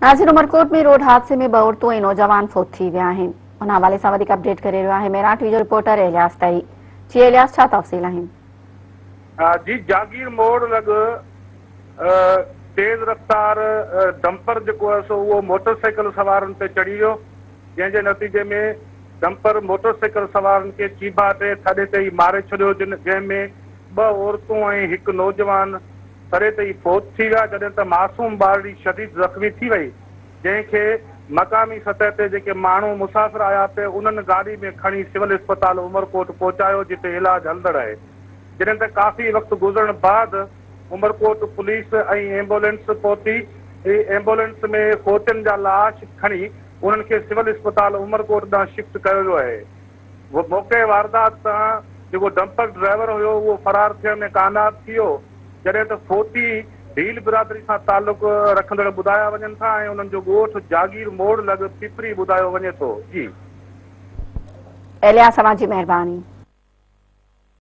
नाज़िर उमरकोट में रोड हादसे में ॿ औरतूं ऐं नौजवान फौत थी विया आहिनि। उन हवाले सां वधीक अपडेट करे रहियो आहे मेहरान टीवी जो रिपोर्टर एलियास तई। जी एलियास, छा तफ़सील आहिनि? जी जागीर मोड़ लॻ तेज़ रफ़्तार डंपर जेको आहे सो उहो मोटरसाइकिल सवारनि ते चढ़ी वियो, जंहिंजे नतीजे में डंपर मोटरसाइकिल सवारनि खे चीभाटे थॾे ते ई मारे छॾियो, जंहिंमें ॿ औरतूं ऐं हिकु नौजवान थॾे ते ई फौत थी विया, जॾहिं त मासूम ॿारड़ी शदीद ज़ख़्मी थी वई, जंहिंखे मक़ामी सतह ते जेके माण्हू मुसाफ़िर आया पे उन्हनि गाॾी में खणी सिविल अस्पताल उमरकोट पहुचायो, जिते इलाज हलंदड़ आहे। जॾहिं त काफ़ी वक़्तु गुज़रण बाद उमरकोट पुलिस ऐं एम्बुलेंस पहुती, एम्बुलेंस में फौतियुनि जा लाश खणी उन्हनि खे सिविल अस्पताल उमरकोट ॾांहुं शिफ्ट कयो वियो आहे। मौक़े वारदात तां जेको डंपर ड्राइवर हुयो उहो फ़रार थियण में कामयाबु थी वियो, जॾहिं त फौती भील बिरादरी सां तालुक रखंदड़ ॿुधाया वञनि था ऐं उन्हनि जो ॻोठ जागीर मोड़ लॻ पिपरी ॿुधायो वञे थो। जी एलियास, अव्हां जी महिरबानी।